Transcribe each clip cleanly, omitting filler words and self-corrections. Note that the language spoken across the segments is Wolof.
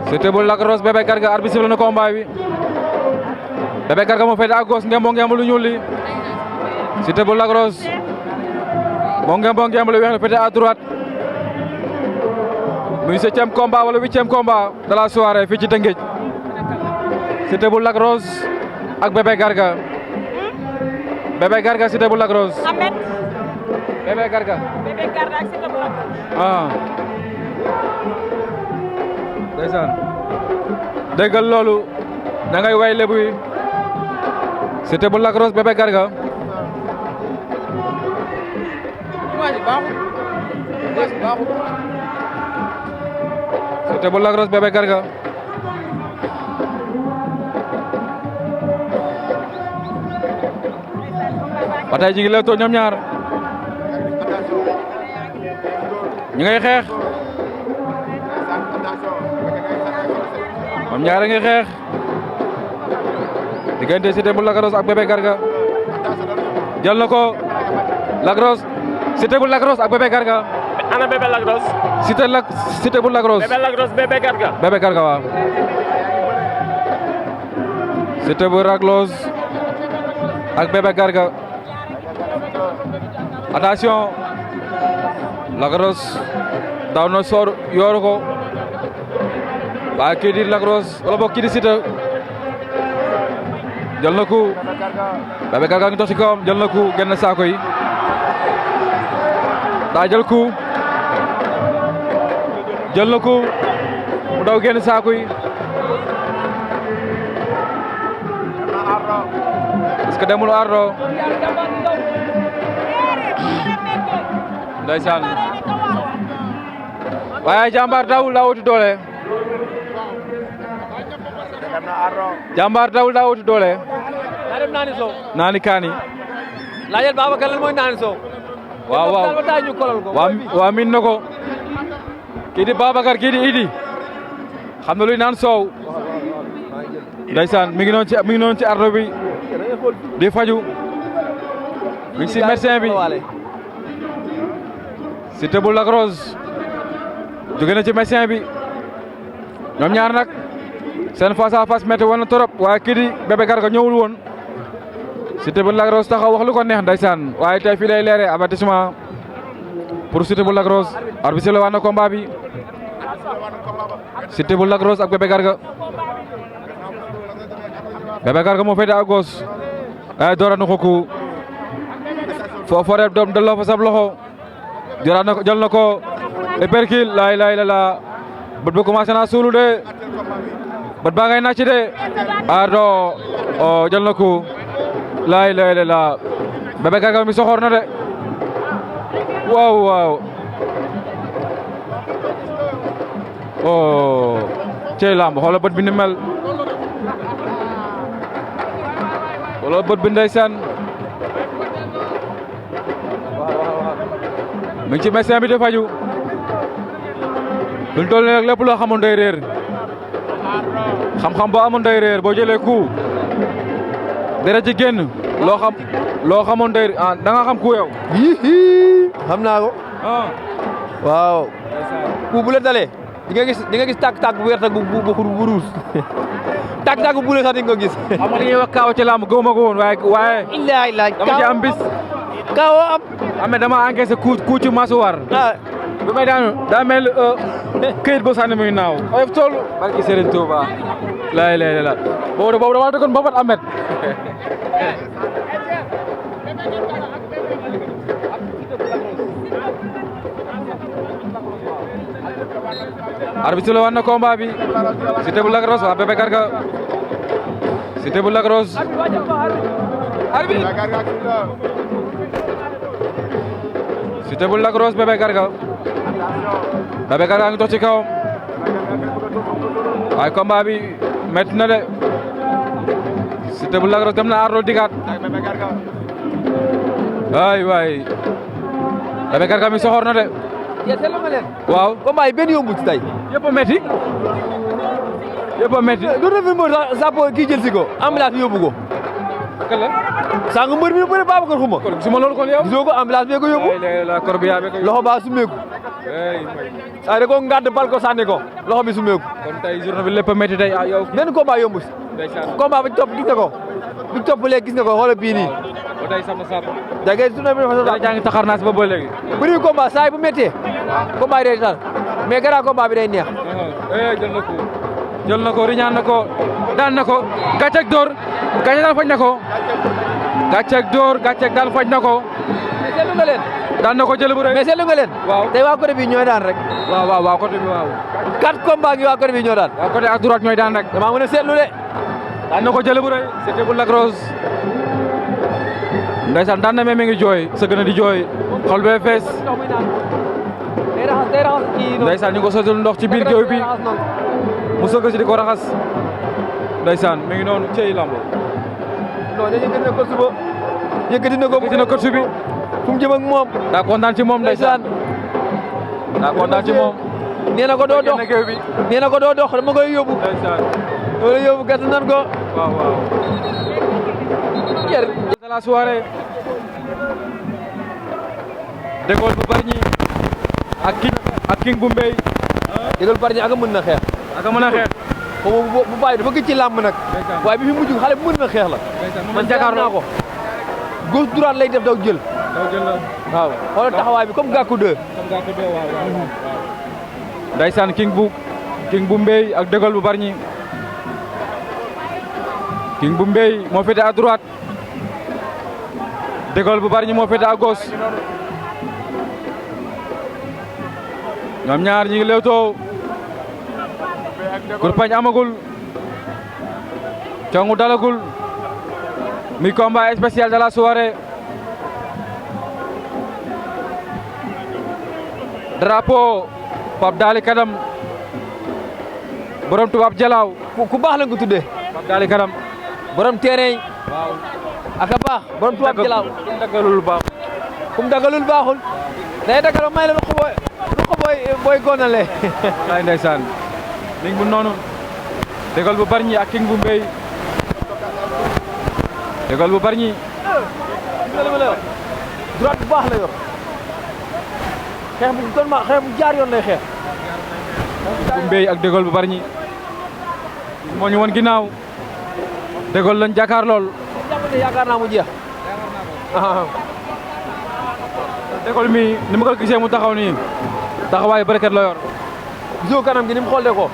Siteu bu Lac Rose Bébé Garga arbitre sifflé na combat bi Bébé Garga moo féete à gauche ngembo ngemb lu ñuul li Siteu bu Lac Rose moo ngembo ngemb lu weex li féete à droite muy 7e combat wala 8e combat de la soirée fii ci Tëngéej Siteu bu Lac Rose ak Bébé Garga Siteu bu Lac Rose Ahmed Bébé Garga ak Siteu bu Lac Rose ndeysaan déggal loolu da ngay way lebu yi Siteu bu Lac Rose Bébé Garga Siteu bu Lac Rose Bébé Garga ba tey ji ngi lewtoo ñoom ñaar ñu ngay xeex ñoom ñaar a ngi xeex diggante Siteu bu Lac Rose ak Bébé Garga jël na ko Lac Rose Siteu bu Lac Rose ak Bébé Garga ana Bébé Lac Rose Siteu bu Lac Rose Bébé Lac Rose Bébé Garga Bébé Garga waaw Siteu bu Lac Rose ak Bébé Garga attention Lac Rose daw na soor yooru ko waaye kii di Lac Rose wala boog kii di Siteu jël na ku Bébé Garga ngi dox ci kawam jël na ku génn saako yi daa jël ku jël na ku mu daw génn saako yi est-ce que demul ardo ndeysaan waaye jàmbaar dawul daa wuti doole jàmbaar dawul daa wuti doole daa dem naani soow naani kaani laajal Babacar lan mooy naani soow waaw waaw ba tay ñu kolal ko waa min na ko kii di Babacar kii di Idi xam na luy naan soow ndeysaan mi ngi noonu ci ardo bi di faju mi ngi si médecin bi Siteu bu Lac Rose jóge na ci médecin bi ñoom ñaar nag seen face à face métti woon na trop waaye kii di Bébé Garga ñëwul woon Siteu bu Lac Rose taxaw wax lu ko neex ndeysaan waaye tey fii lay leere avertissement pour Siteu bu Lac Rose arbitre sifflé waat na combat bi Siteu bu Lac Rose ak Bébé Garga Bébé Garga moo féete à gauche ay doora na ko ku foofu rek doom delloo fa sab loxo jël na ko épercule laay la bët ba commencé naa suulu de bët baa ngay nàcc de ardo o jël na ko laay la Bébé Garga mi soxor na de waaw o cey lamb xoola bët bi ni mel wala bët bi ndeysaan mi ngi ci médecin bi di faju lu toll nii rek lépp loo xamoon day réer xam-xam boo amoon day réer boo jëlee ku dara ci génn loo xamoon day da nga xam ku yow. xam naa ko. waaw. ku bu la dalee di nga gis tàkk-tàkk bu weex ak bu ruus tàkk-tàkk bu la sax di nga ko gis. xam nga li ñuy wax kaaw ci làmb gëwuma ko woon waaye. illaahi dama ci am bis. kaaw am. mais dama encaissé ku ci masuwaar. bi may daanu daa mel këyit boo sànni muy naaw. oyof tool barki Serigne Touba. laay la boobu dama dëggoon ba fat Ahmed. arbitre la wan na combat bi Siteu bu Lac Rose waa Bébé Garga Siteu bu Lac Rose Siteu bu Lac Rose Bébé Garga ngi dox ci kawam waaye combat bi métti na de Siteu bu Lac Rose dem na ardo digaat waay Bébé Garga mi soxor na de waaw combat yi benn yombu ci tey. yëpp a métti yëpp a métti. du rafet mbër sax kii jël si ko ambulance bi yóbbu ko. kan la. sànq mbër mi bëri Babacar Xuma. kon gisuma loolu kon yow. gisoo ko ambulance bee ko yóbbu. la corbillard bee ko yóbbu. loxo baa sumeeku. saa da ko ngàdd bal ko sànni ko loxo bi sumeeku. kon tey journée bi lépp a métti tey yow. benn combat yombu si. combat bi topp gis nga ko. bi topp léegi gis nga ko xoolal bii nii. ba tey sam na sàpp. da ngay journée bi dafa daa jaa ngi taxar naa si ba léegi. bëri combat saa yi bu méttee. combat yi day tar mais grand combat bi day neex. jël na ko. jël na ko riñaan na ko daan na ko gàcceeg dóor gàcceeg daan faj na ko. gàcceeg dóor gàcceeg daan faj na ko. mais seetlu nga leen. daan na ko jël bu rëy. mais seetlu nga leen. waaw tey waa côté bi ñooy daan rek. waaw côté bi waaw. 4 combats gi waa côté bi ñoo daan. waaw côté à droite ñooy daan rek. damaa mën a seetlu de. daan na ko jël bu rëy c'était bu Lac Rose. ndeysaan daan na mi ngi jooy sa gën a di jooy xol bee fees. day raxas kii ndeysaan ñu ko sotul ndox ci biir géew bi mu sëgg si di ko raxas. ndeysaan mi ngi noonu cey lamb. non dañu yëkkati na ko suba. yëkkati na ko yëkkati na ko subi. fu mu jëm ak moom. daa kontaan ci moom ndeysaan. daa kontaan ci moom. nee na ko doo dox nee na ko doo dox dama koy yóbbu. ndeysaan. loolu yóbbu gàtt nan ko. waaw. jër. de la soirée. Décolle bu Bargny ak king bu Mbey. Décolle Bargny ak mën na xeex. ak mën a xeex. xaw bu bàyyi dafa gëj ci làmb nag. waaye bi fi mujj xale bu mën na xeex la. man jàkkaarloo ko. gauche droite lay def daw jël. la waaw xoolal taxawaay bi comme Gàkku 2. waaw. Ndeysaan king bu Mbey ak Décolle bu Bargny. king bu Mbey moo féete à droite. Décolle bu Bargny moo féete à gauche. ñoom ñaar ñi ngi lewtoo. kurpañ amagul. congu dalagul. muy combat spécial de la soirée. drapeau Pape Daly Kadam. borom tubaab jalaaw. ku baax lañ ko tuddee. Pape Daly Kadam. borom terrain yi. waaw. ak a baax borom tubaab jalaaw. dagalul baax. kum dagalul baaxul. day dagal may la lu ko booy gonale. ay ndeysaan. mi ngi noonu. Décolle bu Bargny ak king bu Mbey. Décolle bu Bargny. droite bu baax la yor. xeex bu totalement xeex bu jaar yoon lay xeex. bu Mbey ak Décolle bu Bargny. moo ñu woon ginnaaw. Décolle lañ jàkkaar lool. yaakaar naa mu jeex. Décolle mi ni ma ko gisee mu taxaw nii. taxawaayu bërëkkat la yor. gisoo kanam gi ni mu xoolee ko.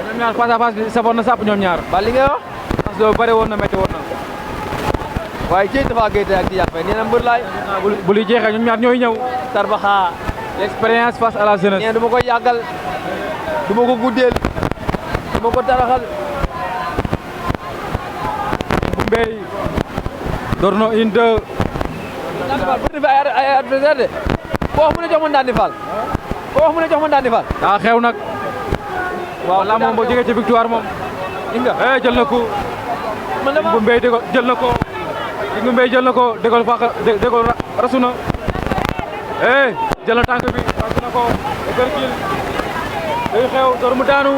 ñoom ñaar face à face bi safoon na sàpp ñoom ñaar. ba li nga wax. parce que bëri woon na métti woon na. waaye Dieye Tapha Gueye tey ak Tidiane Faye nee na mbër laay. bu li jeexee ñoom ñaar ñooy ñëw. Tarbaxa. l'expérience face à la jeunesse. nee du ma koy yàggal. du ma ko guddeel. du ma ko taraxal. bu Mbey. door na une deux. bëri na fi ay adversaire de. koo wax mu ne jox ma Ndandi Fall. koo wax mu ne jox ma Ndandi Fall. daa xew nag. waaw la moom boo jógee ci victoire moom. jël na ko. man dama bu Mbey Décolle jël na ko. bu Mbey jël na ko Décolle fàq Décolle rasu na. jël na tànk bi rasu na ko. épercule. day xew door mu daanu.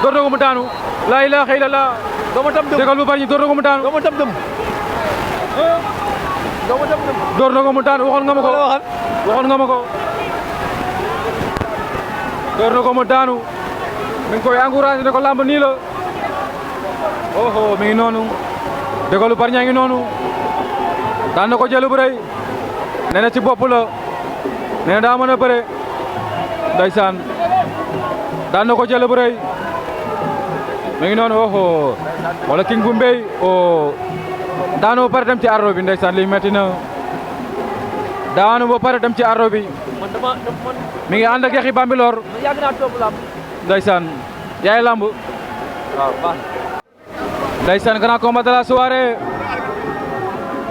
door na ko mu daanu. laa ilaaha illallaah. doo ma tam dëm Décolle bu Bargny door na ko mu daanu. doo ma tam dëm. doo ma tam dëm. door na ko mu daanu waxoon nga ma ko. waxoon nga ma ko. door na ko mu daanu. mi ngi koy encouragé ne ko lamb nii la. oh mi ngi noonu. Décolle bu Bargny ngi noonu. daan na ko jël bu rëy. nee na ci bopp la. nee na daa mën a bëre. ndeysaan. daan na ko jël bu rëy. mi ngi noonu wala king bu Mbey daanu ba pare dem ci arro bi ndeysaan lii metti na. daanu ba pare dem ci arro bi. mi ngi ànd ak yaxi Bambilor. yàgg naa topp lamb. ndeysaan yaay lamb. waaw baax ndeysaan grand combat de la soirée.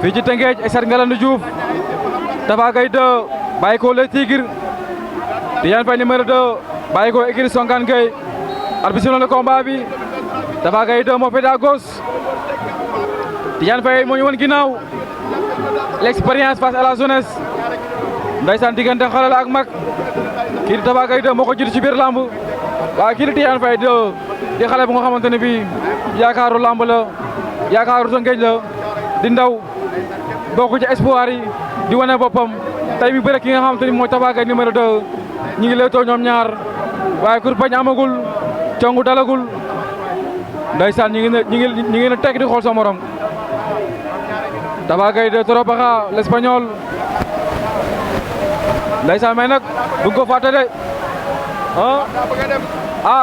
fii ci Tëngéej stade Ngalandou Diouf. Tapha Gueye 2 bàyyi ko le Tigre. Tidiane Faye numéro 2 bàyyi ko écurie Songane Gueye. arbitre na le combat bi. Tapha Gueye 2 moo féete à gauche. Tidiane Faye moo ñu woon ginnaaw. l'expérience face à la jeunesse. ndeysaan diggante xale la ak mag. kii di Tapha Gueye 2 moo ko jiitu ci biir lamb. waaye kii di Tidiane Faye 2 di xale bu nga xamante ne bii yaakaaru lamb la. yaakaaru Tëngéej la. di ndaw bokk ci espoir yi di wane boppam tey bi bëre ki nga xamante ni mooy Tapha Gueye numéro 2 ñi ngi leetoo ñoom ñaar waaye kurpañ amagul congu dalagul ndeysaan ñi ngi ne teg di xool sa morom Tapha Gueye de Torobaxa l'Espagnol ndeysaan mais nag bu ko fàtte de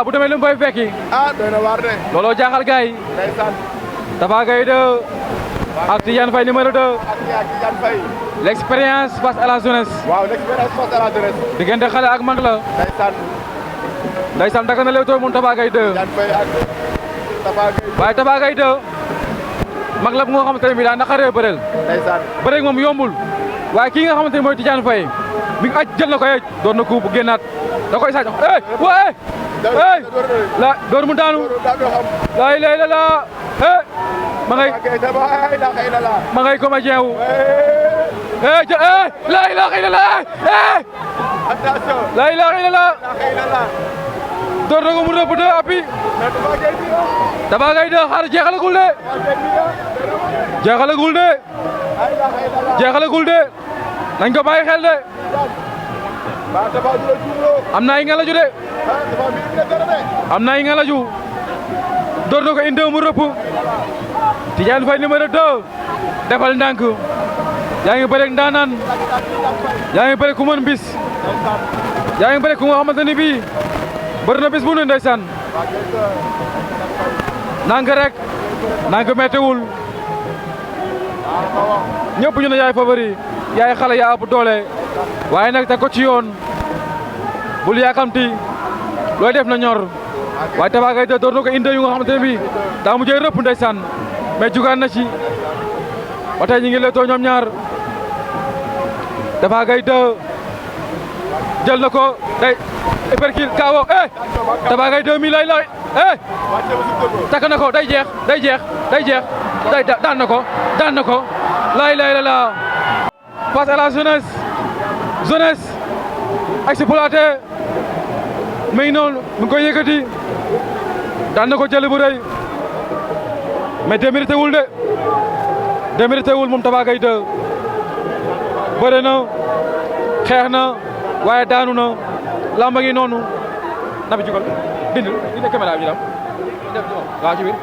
bu demee lu mu fay fekki doy na waar de looloo jaaxal gars yi ndeysaan Tapha Gueye de ak Tidiane Faye numéro 2 ak Tidiane Faye l'expérience face à la jeunesse waaw l'expérience face à la jeunesse diggante xale ak mag la ndeysaan daga na leewtoo moom Tapha Gueye 2 Tidiane Faye ak Tapha Gueye waaye Tapha Gueye 2 mag la bu nga xamante ne bii daa naqaree bëreel ndeysaan bëreeg moom yombul waaye kii nga xamante ne mooy Tidiane Faye mi ngi aj jël na ko doon na ko bu génnaat da koy sàcc la door mu daanu laa ilaaha illallaah ma ngay comédien wu laa ilaaha illallaah laa ilaaha illallaah door na ko mu rëbb de appi Tapha Gueye de xaar jeexalagul de nañ ko bàyyi xel de am na ay ngalaju de am na ay ngalaju door na ko indi mu rëpp Tidiane Faye numéro 2 defal ndànk yaa ngi bëre ndaanaan yaa ngi bëre ku mën bis yaa ngi bëre ku nga xamante ni bii bëri na bis bu ne ndeysaan nank rek nank mettewul ñëpp ñu ne yaay favori yaay xale yaa ëpp doole waaye nag teg ko ci yoon bul yaakamti looy def na ñor waaye Tapha Gueye door na ko inde yu nga xamante ne bii daa mujjee rëpp ndeysaan mais jugaan na ci ba tey ñi ngi leetoo ñoom ñaar Tapha Gueye jël na ko day épercule kaawo Tapha Gueye 2 mi lay takk na ko day jeex daan na ko laay la face à la jeunesse exploité mais noonu mu ngi koy yëkkati daan na ko jël bu rëy mais démérité wul moom Tapha Gueye 2 bëre na xeex na waaye daanu na lamba ngi noonu na fi jugal dindil dina caméra bi ñu dem waaw ci biir